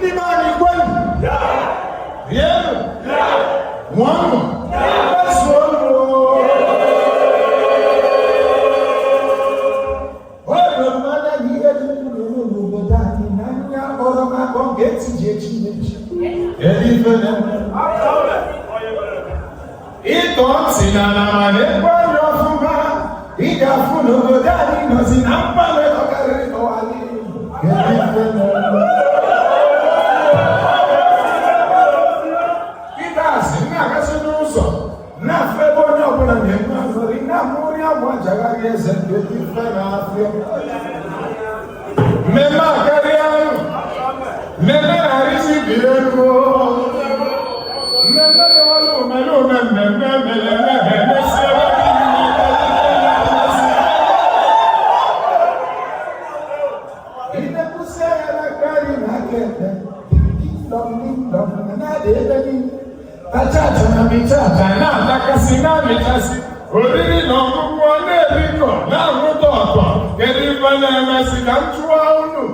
Ndị be anyị, kwenu, rienụ, ṅụọnụ, kpezuonụ. O doro m anya na ihe dị mkpụrụ n'obodo anyị na anya kpọrọ m akpọ nke ntị ji echi echi. Kedu ife na-eme? Ịtọ ntị na ala ma na-ekwe anya ọfụma, ị ga-afụ n'obodo anyị nọzi na mgbanwe ọkarịrị n'ụwa niile. Kedu ife na-eme? Kịta asị na-agasị n'ụzọ na-afụ ebe onye ọbụla na-enwe aṅụrị, na-amụrị amụ ajagharị eze. Kedu ife na-afịọ? Mmemme a karịa ahụ, mmemme na-arịzi bi elu, mmemme mewara omere ome, mmemme mere eme emesi ebe niile. Inekwusi anya n'aka nri na aka ekpe, ding dong na na-ada ebe niile. Tachacha na michacha na-atakasị na-amịchasị, oriri na ọṅụṅụ ọ na-erikọ na-aṅụta ọtọ. Kedu ife na-emesị ka m chụọ unu?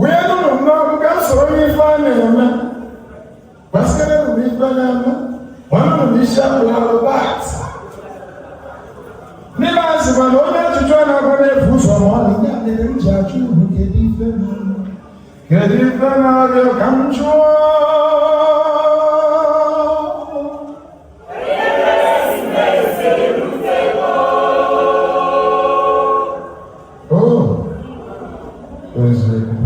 Wee nụrụ m n'ọkụ ka m soro n'ife a na-eme gbasara m ife na-eme ọnụnụ m isi akpụrụ alụbat n'ime azịkwa na onye ajụjụ a na-agwa na-efu ụzọ ma ọ dị. Ya mere m ji ajụ unu, kedu ife na-eme? Kedu ife na-abịa ka m jụọ? Oh, eziokwu.